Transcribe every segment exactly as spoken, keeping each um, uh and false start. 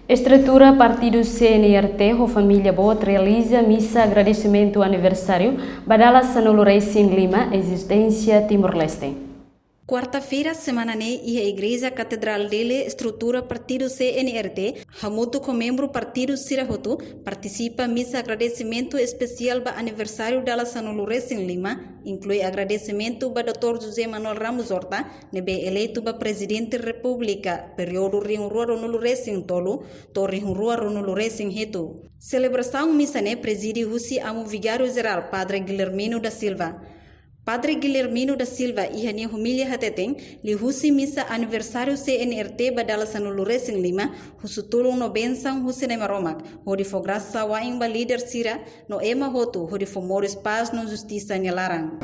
Estrutura partidu C N R T ho família boot realiza misa agradesimentu aniversáriu ba dala sanulu resin lima ezisténsia Timor-Leste. Kuarta-feira semana ne'e iha Igreja Katedrál Dili, estrutura partidu C N R T hamutuk ho membru partidu sira hotu partisipa misa agradesimentu espesiál ba aniversáriu dala sanulu resin lima, inklui agradesimentu ba doutór José Manuel Ramos Horta ne'ebé eleitu ba Prezidente Repúblika períodu rihun rua ruanulu resin tolu to'o rihun rua ruanulu resin hitu. Selebrasaun misa ne'e prezide husi Amu Vigáriu Jerál Padre Guilhermino da Silva. Padre Guilhermino da Silva iha nia omilia hateten, liuhusi misa aniversáriu C N R T ba dala sanulu resin lima, husu tulun no bensaun husi Na'i Maromak hodi fó grasa wa'in ba líder sira no ema hotu hodi fó moris pás no justisa nia laran.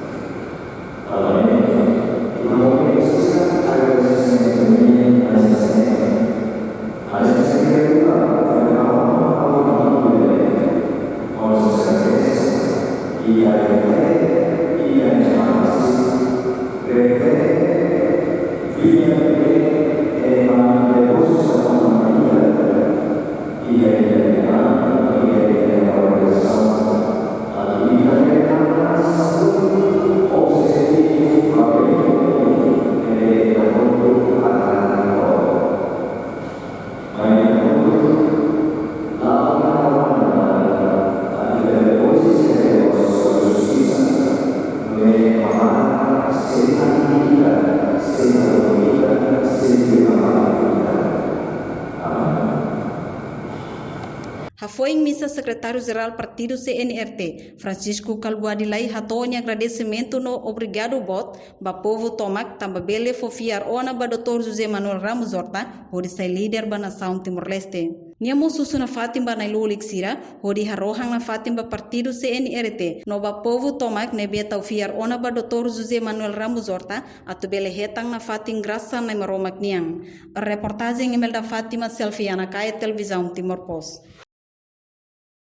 Hafoin misa, Sekretáriu Jerál Partidu C N R T, Francisco Kalbuadi Lay, hato'o nia agradesimentu no obrigadu boot ba povu tomak tanba bele fó fiar ona ba doutór José Manuel Ramos Horta hodi sai líder ba nasaun Timor-Leste. Nia mós husu nafatin ba na'i-lulik sira hodi harohan nafatin ba partidu C N R T no ba povu tomak ne'ebé tau fiar ona ba doutór José Manuel Ramos Horta atu bele hetan nafatin grasa Na'i Maromak nian. Reportajen Imelda Fátima, Selfiana Kaye, Televizaun Timor Post.